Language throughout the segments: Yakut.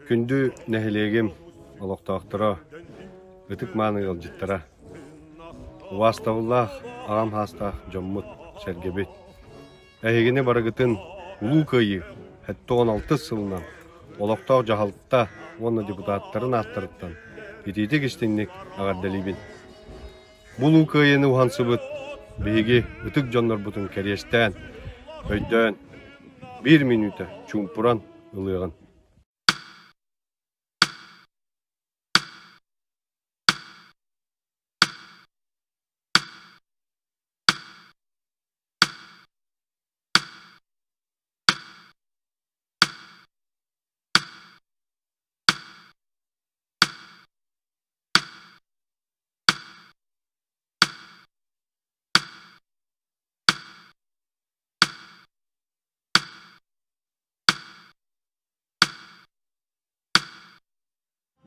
Күндү нэһилиэгим олохтоохторо, ытык-мааны ыалдьыттара, убаастабыллаах аҕам саастаах дьоммут, сэргэбит! Эһигини барыгытын Улуу Кыайыы 76 сылынан олохтоох дьаһалта уонна депутаттарын ааттарыттан итиитик-истиҥник эҕэрдэлиибин! Бу Улуу Кыайыыны уһансыбыт биһиги ытык дьоннорбутун кэриэстээн, өйдөөн, биир мүнүүтэ чуумпуран ылыаҕын.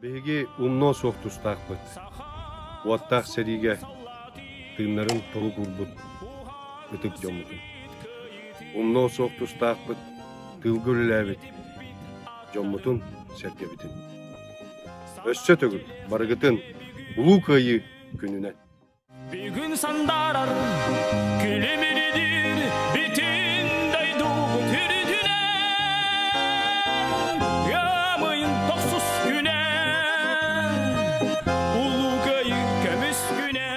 Биһиги умнуо суох тустаахпыт. Уоттаах сэриигэ тыыннарын толук уурбут ытык дьоммутун. Умнуо суох тустаахпыт тыылга үлэлээбит дьоммутун сэргэбитин. Өссө төгүл барыгытын Улуу Кыайыы күнүнэн! Бүгүн сандаарар күлүмүрүдүүр бүтүн дойдубут үрдүнэн ыам ыйын тохсус күнэ Улуу Кыайыы көмүс күнэ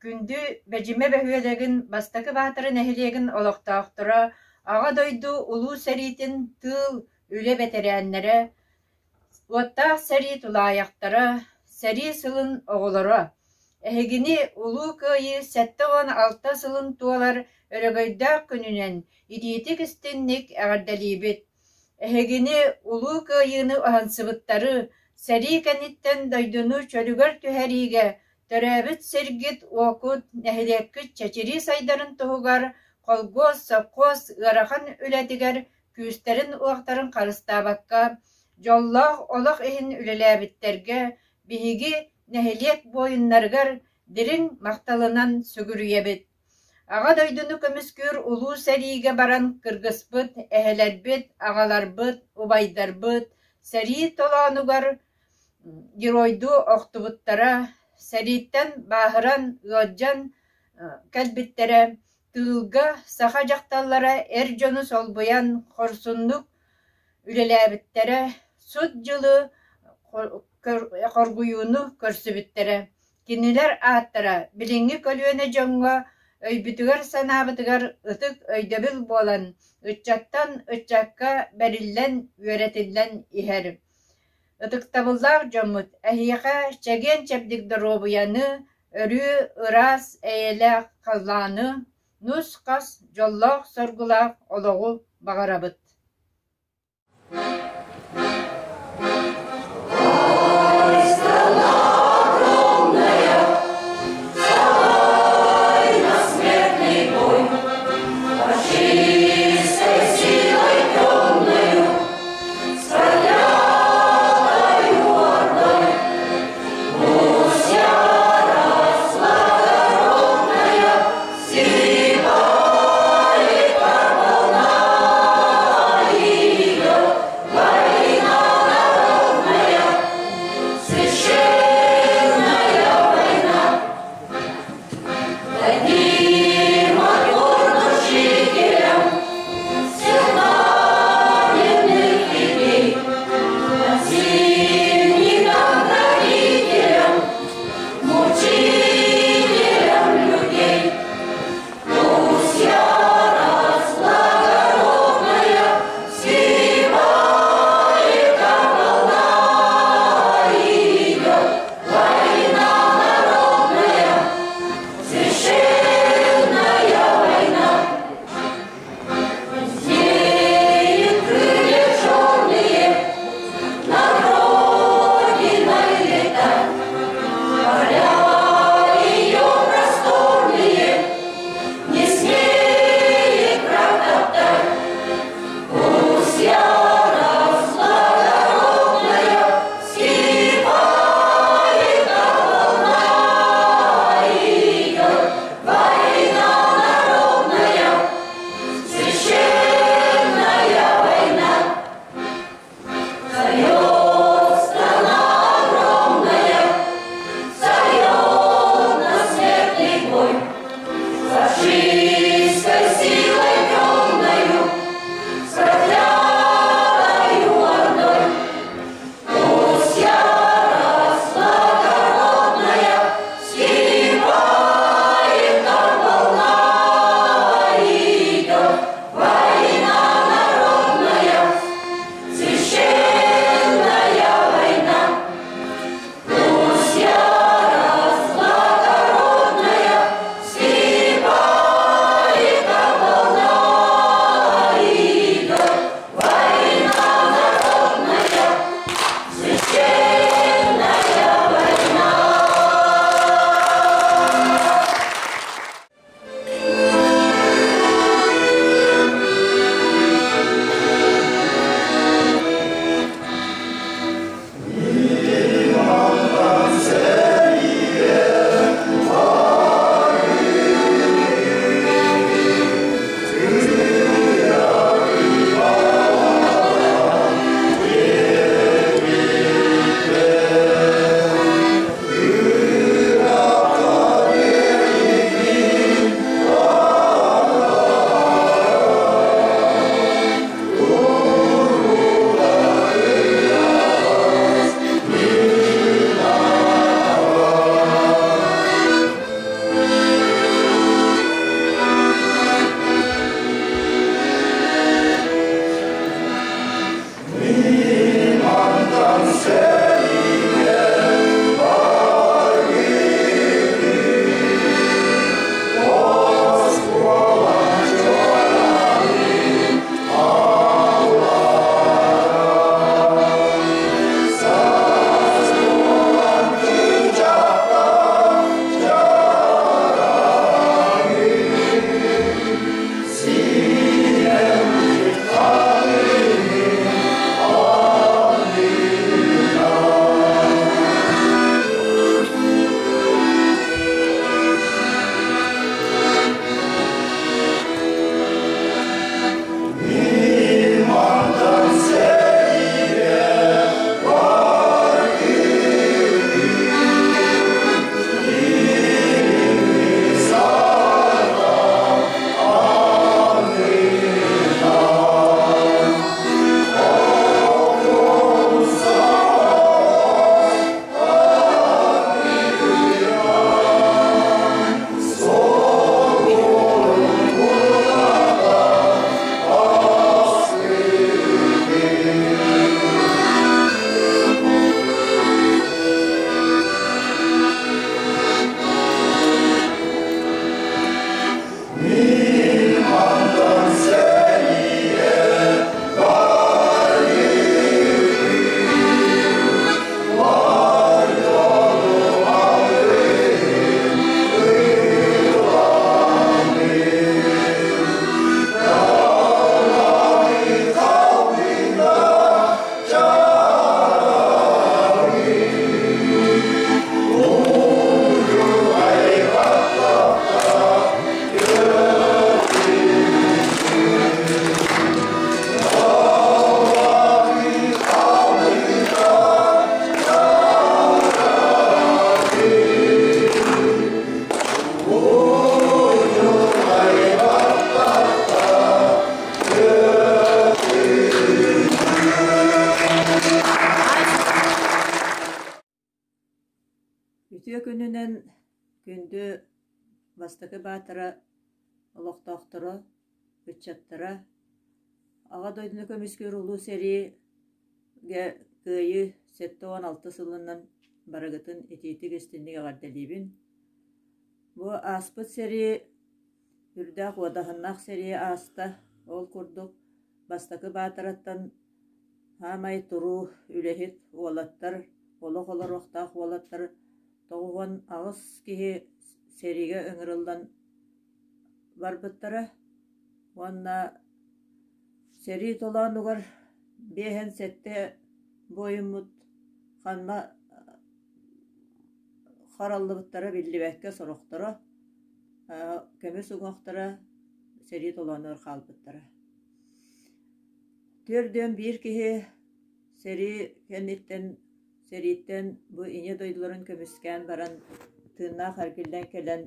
Күндү Бэдьимэ бөһүөлэгин Бастакы Баатара нэһилиэгин олохтоохторо, Аҕа дойду Улуу сэриитин тыыл, үлэ бэтэрээннэрэ, Уоттаах сэрии тулаайахтара, сэрии сылын оҕолоро, эһигини Улуу Кыайыы 76 сылын туолар өрөгөйдөөх күнүнэн итиитик-истиҥник эҕэрдэлиибит! Эһигини Улуу Кыайыыны уһансыбыттары, сэрии кэнниттэн дойдуну чөлүгэр түһэриигэ, төрөөбүт сиргит-уоккут, нэһилиэккит чэчирии сайдарын туһугар холкуос, сопхуос ыарахан үлэтигэр күүстэрин-уохтарын харыстаабакка, дьоллоох олох иһин үлэлээбиттэргэ биһиги нэһилиэк буойуннарыгар дириҥ махталынан сүгүрүйэбит. Аҕа дойдуну көмүскүүр улуу сэриигэ баран кыргыспыт эһэлэрбит, аҕаларбыт, убайдарбыт сэрии толоонугар геройдуу охтубуттара, сэрииттэн бааһыран, ыалдьан кэлбиттэрэ, Тыылга саха дьахталлара эр дьону солбуйан хорсуннук үлэлээбиттэрэ, сут дьылы хоргуйууну көрсүбүттэрэ. Кинилэр ааттара билиҥҥи көлүөнэ дьоҥҥо өйбүтүгэр-санаабытыгар ытык өйдөбүл буолан, ыччаттан ыччакка бэриллэн, үөрэтиллэн иһэр. Ытыктабыллаах дьоммут, эһиэхэ чэгиэн-чэбдик доруобуйаны, өрүү ыраас, эйэлээх халлааны, нус-хас, дьоллоох-соргулаах олоҕу баҕарабыт. Күндү Бастакы Баатара олохтоохторо, ыччаттара, Аҕа дойдуну көмүскүүр Улуу сэриигэ Кыайыы 76 сылынан барыгытын итиитик-истинник эҕэрдэлиибин. Бу ааспыт сэрии үрдээх уодаһыннаах сэрии ааста. Ол курдук Бастакы Баатараттан саамай туруу үлэһит уолаттар, олох олоруохтаах уолаттар 98 киһи сэриигэ ыҥырыллан барбыттара уонна сэрии толоонугар 57 буойуммут ханна хараллыбыттара биллибэккэ сорохторо көмүс уҥуохтара сэрии толоонугар хаалбыттара. 41 киһи сэрии кэнниттэн сэрииттэн бу Ийэ дойдуларын көмүскээн баран тыыннаах эргиллэн кэлэн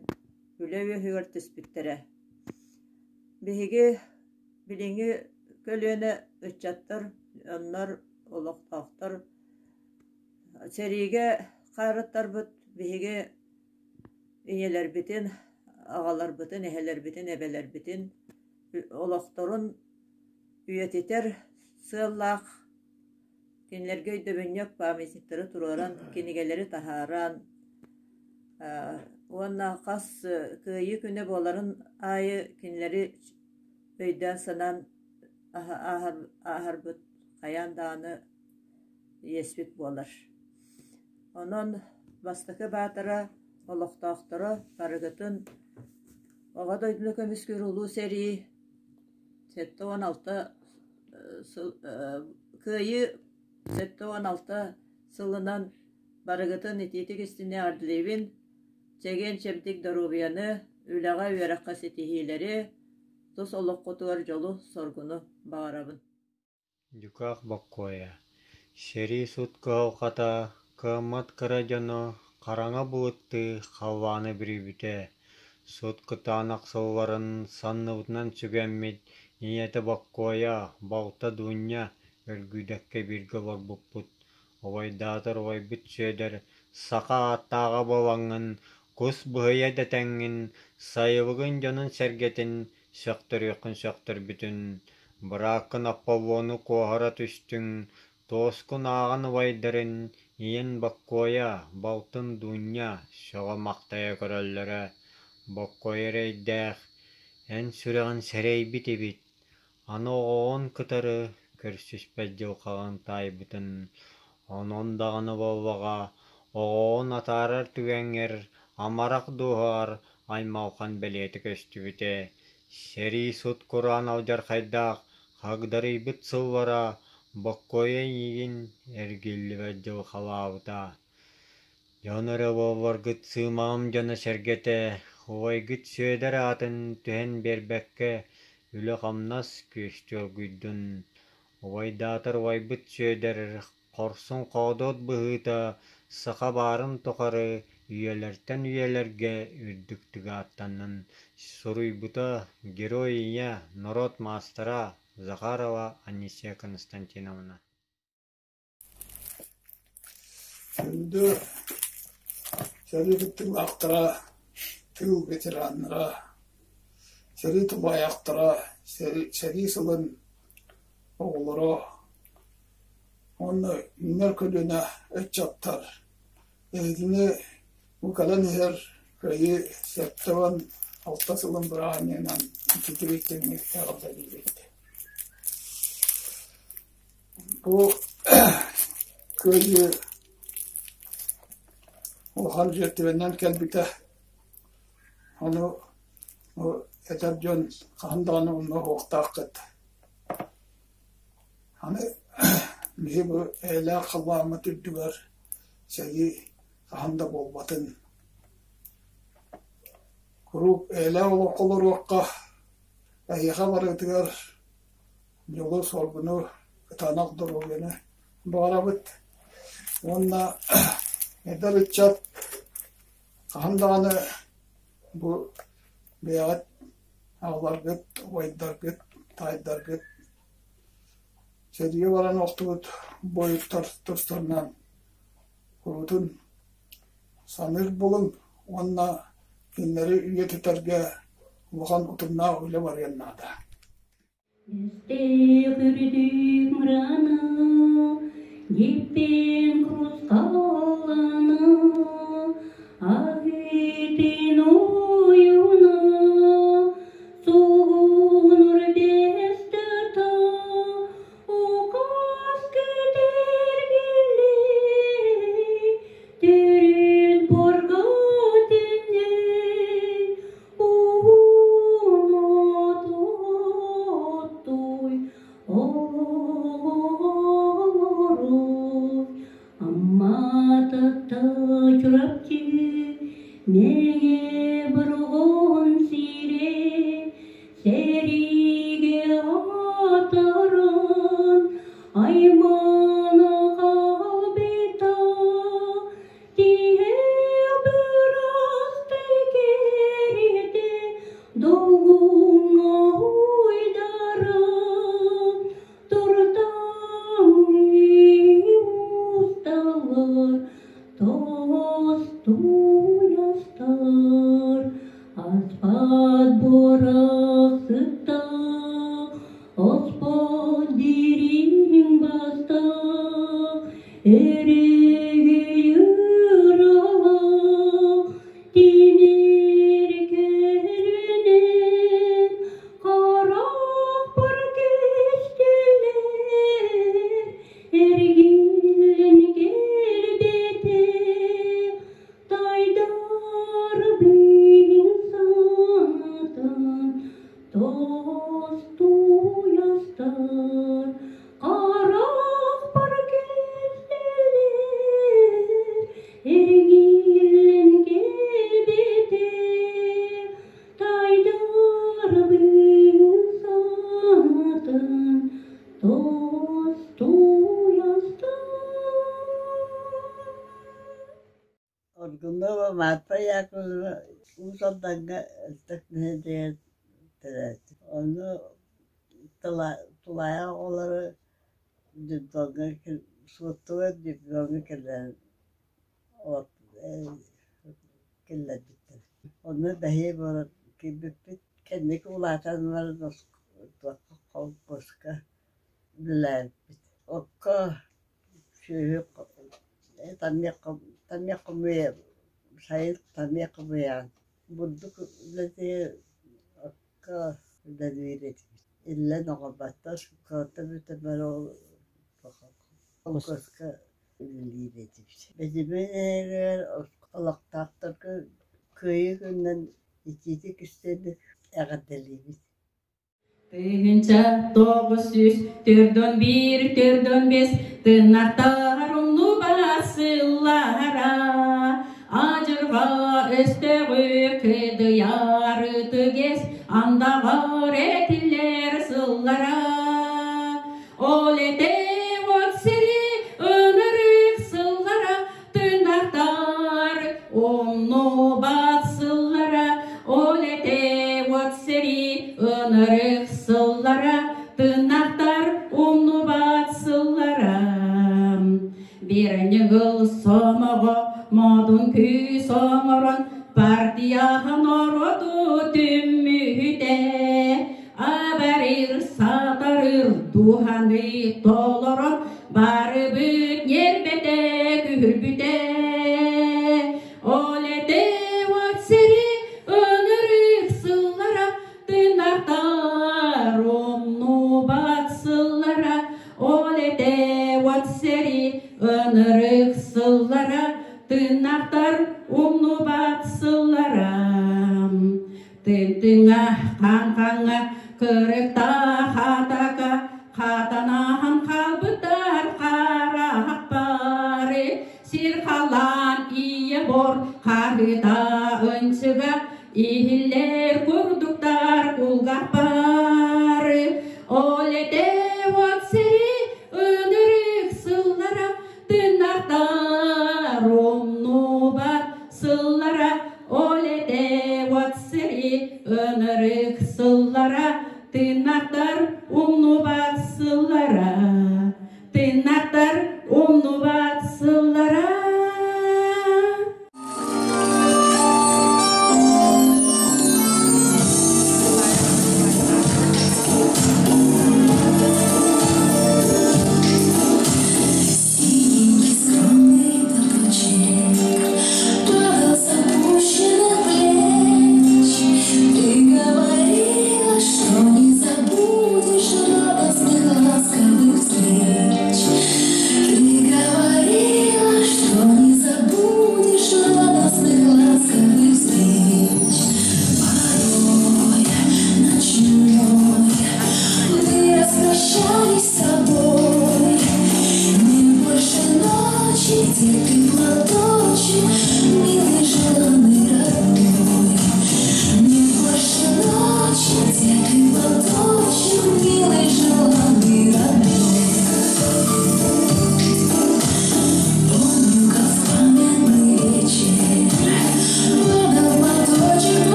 үлэ үөһүгэр түспүттэрэ. Биһиги билиҥҥи көлүөнэ ыччаттар, дьоннор, олохтоохтор сэриигэ хаарыттарбыт биһиги ийэлэрбитин, аҕаларбытын, эһэлэрбитин, эбэлэрбитин олохторун үйэтитэр сыаллаах кинилэргэ өйдөбүнньүк памятниктары туруоран, кинигэлэри таһааран уонна хас Кыайыы күнэ буоларын аайы кинилэри өйдөөн-санаан ааһарбыт хайаан даҕаны иэспит буолар. Онон Бастакы Баатара олохтоохторо барыгытын Оҕо дойдуну көмүскүүр Улуу сэрии 76 сыл Кыайыы 76 сылынан барыгытын итиитик-истиҥник эҕэрдэлиибин, чэгиэн-чэбдик доруобуйаны, үлэҕэ-үөрэххэ ситиһиилэри, тус олоххутугар дьолу-соргуну баҕарабын. Дьукаах боккуойа, сэрии сут кыһалҕата, кыаммат кыра дьону хараҥа былыттыы халлааны бүрүйбүтэ, сут кытаанах сылларын санныбытынан сүгэммит ийэтэ Боккуойа, балта Дуня Өргүүдэккэ бииргэ олорбуппут, убайдаатар убайбыт Сүөдэр саха ааттааҕа буолаҥҥын, кус быһыйа дэтэҥҥин, сайылыгын дьонун-сэргэтин сөхтөрүөххүн сөхтөрбүтүн, бырааккын Аполлону куоһара түстүҥ, туоскун ааҕан убайдарын, ийэн Боккуойа, балтын Дуня сөҕө-махтайа көрөллөрө. Боккуойа эрэйдээх, эн сүрэҕин сэрэйбит эбит, аны оҕоҕун кытары көрсүспэт дьылҕаҕын таайбытын, онон даҕаны буоллаҕа, оҕоҕун атаарар түгэҥҥэр амарах дууһаҕар аймалҕан бэлиэтэ көстүбүтэ. Сэрии сут-кураан алдьархайдаах хагдарыйбыт сыллара Боккуойа эйигин эргиллибэт дьылҕалаабыта. Дьон эрэ буолларгыт сыымаҕым дьоно-сэргэтэ, убайгыт Сүөдэр аатын түһэн биэрбэккэ үлэ-хамнас күөстүү оргуйдун. Убайдаатар убайбыт Сүөдэр хорсун-хоодуот быһыыта саха баарын тухары үйэлэртэн үйэлэргэ үрдүктүк ааттаннын, суруйбута Герой Ийэ, норуот маастара Захарова Анисия Константиновна. Күндү сэрии кыттыылаахтара, тыыл ветераннара, сэрии тулаайахтара, сэрии сылын оҕолоро уонна үүнэр көлүөнэ ыччаттар эһигини бу кэлэн иһэр Кыайыы 76 сылын бырааһынньыгынан ититик-истиҥник эҕэрдэлиибит. Бу Кыайыы улахан жертвеннэн кэлбитэ. Ону эдэр дьон хаһан даҕаны умнуохтааххыт. Аны биһи бу эйэлээх халлааммыт үрдүгэр сэрии хаһан да буолбатын. Куруук эйэлээх олоххо олоруохха, эһиэхэ барыгытыгар дьолу-соргуну, кытаанах доруобуйаны баҕарабыт уонна эдэр ыччат хаһан даҕаны бу бэйэҕит аҕаларгыт, убайдаргыт, таайдаргыт сэриигэ баран охтубут буойуттар тустарынан куруутун саныыр буолуҥ уонна Кинилэри үйэтитэргэ улахан утумнаах үлэ барыан наада. Истээх үрдүк мыраны, дьиппиэн курусхаллана, аһыытын ойуна, сугунур бэстата, укаас көтөргүллэ, төрүт борго түннэй, Уһун отуй олоруй, Амматата Чурапчы, Мэҥэ Борҕон сирэ, Сэриигэ атаран, аймана хаалбыта, Тиһэх бырастыы кэриэтэ долгуҥҥа уйдаран, туртаҥныы усталлар, тостуйастар, аспат буорах сыттаах, оспот дириҥ бастаах, Эрэгэй ыралаах тимир көлөнөн харахпар көстөлөр, эргиллэн кэлбэтэ тайдарбын санатан тостуйастар Харахпар көстөлөр, эргиллэн кэлбэтэ, тайдарбын санатан тостуйастар. Оргунова Марфа Яковлева Уус Алдаҥҥа Ынтах нэһилиэгэр төрөөтүм. Ону тулаайах оҕолору детдомҥа Суоттуга детдомҥа киллэрэн киллэрбиттэр. Онно бэһиэ буолан киирбиппит. Кэнники улаатан баран холкуоска үлэлээбиппит. Окко сүөһү таммах хомуйа сайын таммах хомуйаҕын. Бурдук үлэтигэр окко үлэлиир этибит. Иллэҥ оҕолбаттар куораттан бүтэн бары ол холкуоска үлэлиир этибит. Бэдьимэ нэһилиэгэр олохтоохторго Кыайыы күнүнэн итиитик истиҥник эҕэрдэлиибит. 1941, 45 тыыннартар умнубат сыллара, адьырҕа өстөөҕү кыдыйар ытыгес андаҕар этиллэр сыллара. Ол этэ от сири ынырык сыллара, тыыннартар умнубат сыллара, ол этэ от сэрии ынырык сыллара, тыыннахтар умнубат сыллара. Биир ньыгыл сомоҕо модун күүс оҥорон партияһа норуоту түммүтэ. Абарыр, сатарыр дууһаны толорон барыбыт ньиэрбэтэ күһүрбүтэ. Ол этэ от сири ынырык сыллара, тыынартар умнубат сыллара. Ол этэ от сири ынырык сыллара, тыыннахтар умнубат сыллара. Тын-тыҥа, хаҥ-хаҥа, кырыктаах атака, хатанаһан хаалбыттар харахпары, сир халаан ийэ бор хаһыта ынчыга, иһиллэр курдуктар кулгахпары. Ол этэ от сири ынырык сыллара, тыыннахтар умнубат сыллара, ол этэ от сири ынырык сыллара, тыыннахтар умнубат сыллара, тыыннахтар умнубат сыллара.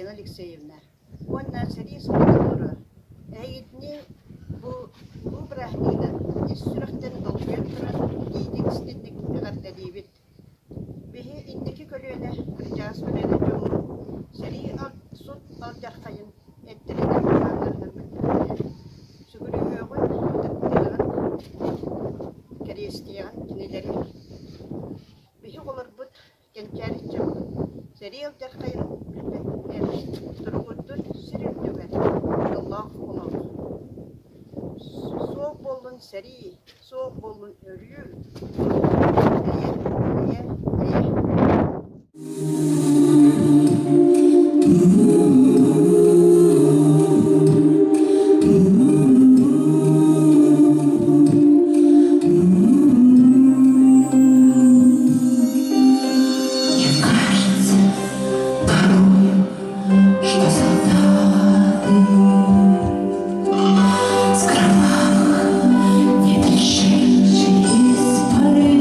Елена Алексеевна уонна сэрии сыллара эһигитини бу улуу бырааһынньыгынан ис сүрэхтэн долгуйан туран итиитик-истинник эҕэрдэлиибит. Биһи инники көлүөнэ, кырдьаҕас көлүөнэ дьоммут сэрии сут алдьархайын эттэринэн хааннарынан билбиттэрэ. Сүгүрүйүөҕүн, ытыктыаҕын, кэриэстиэҕин кинилэри. Биһи оҕолорбут кэнчээри ыччаппыт сэрии алдьархайын билбэттэр, туругурдун сир үрдүгэр дьоллоох олох. Суох буоллун сэрии, суох буоллун өрүү, эйэ, эйэ, эйэ. Мне кажется порою, что солдаты с кровавых не пришедшие из поры.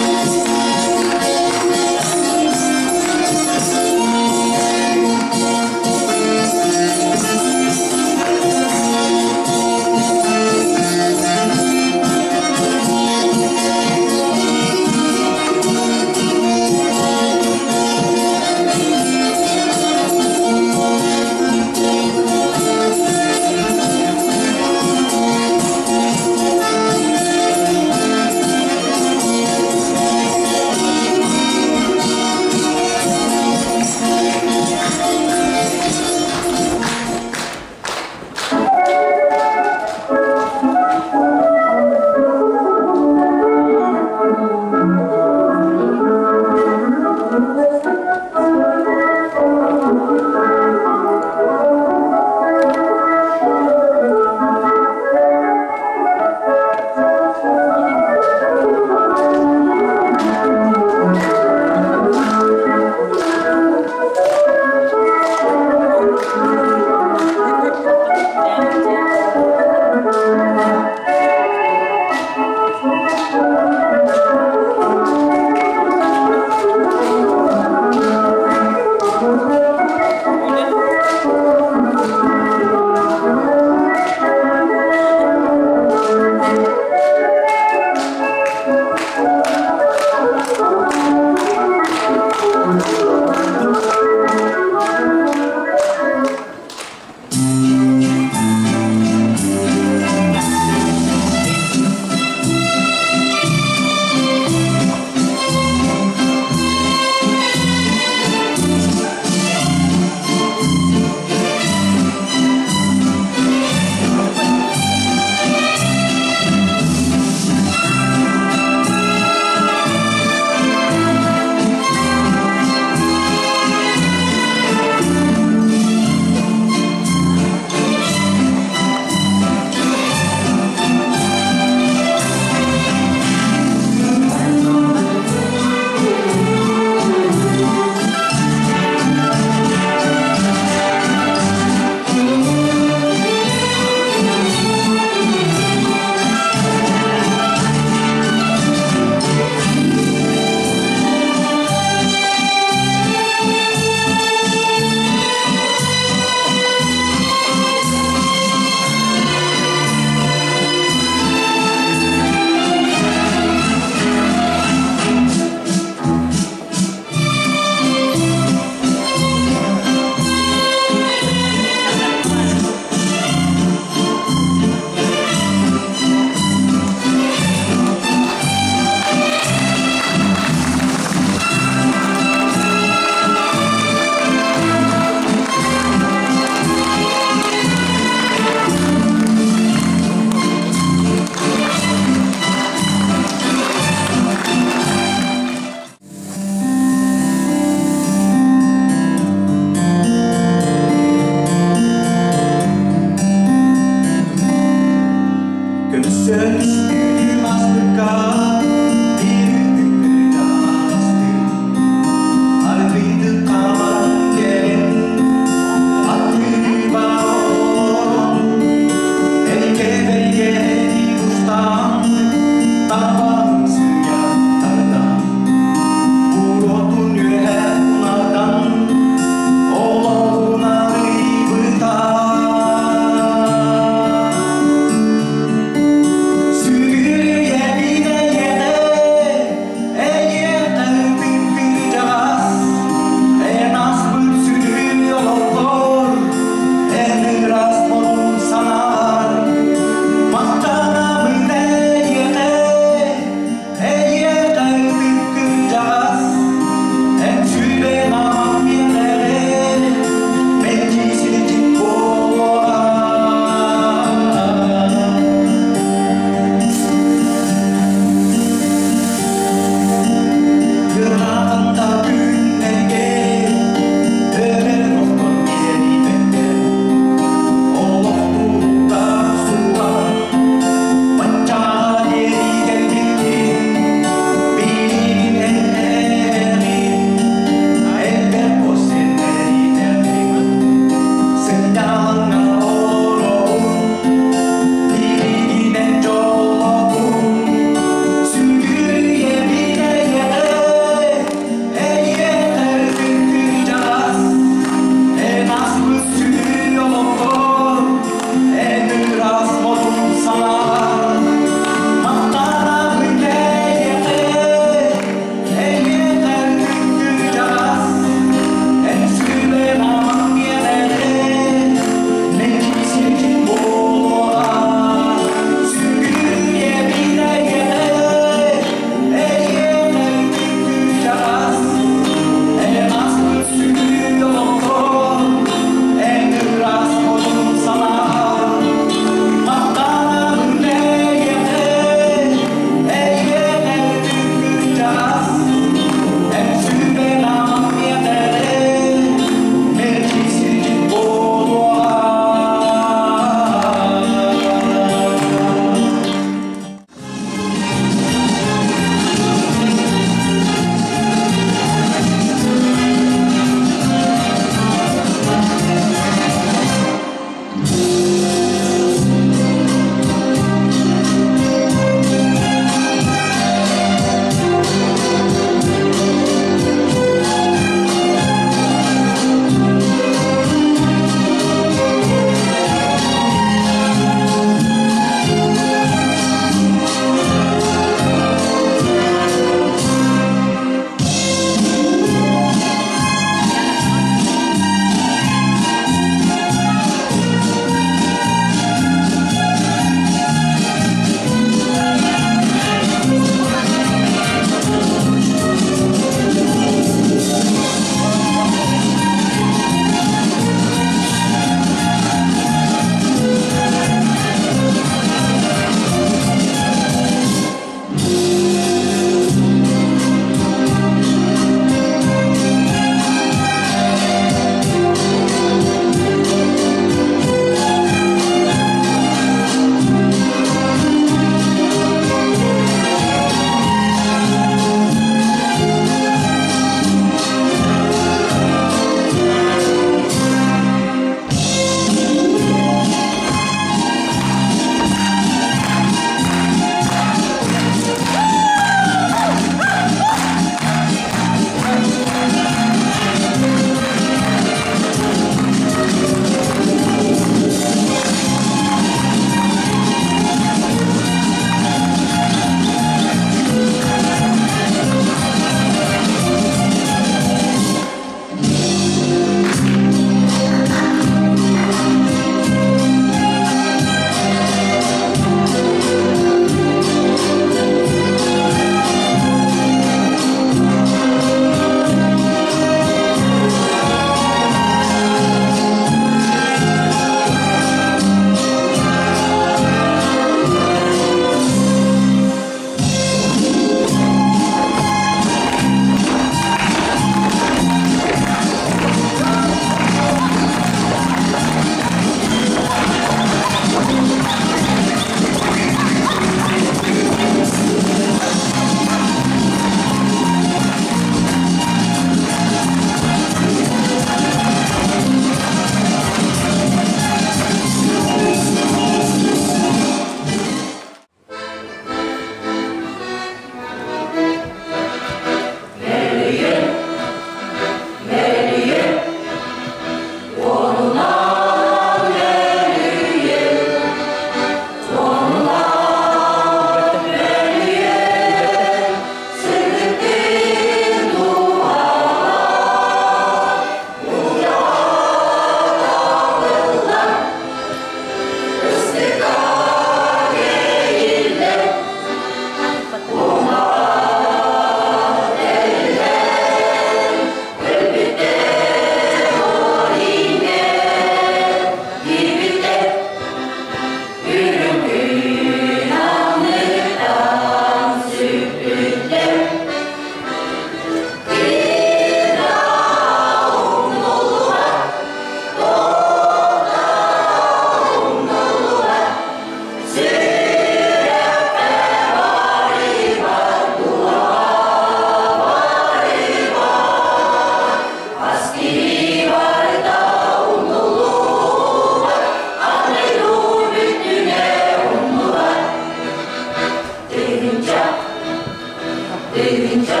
Тыһыынча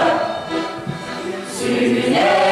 сүүнэ.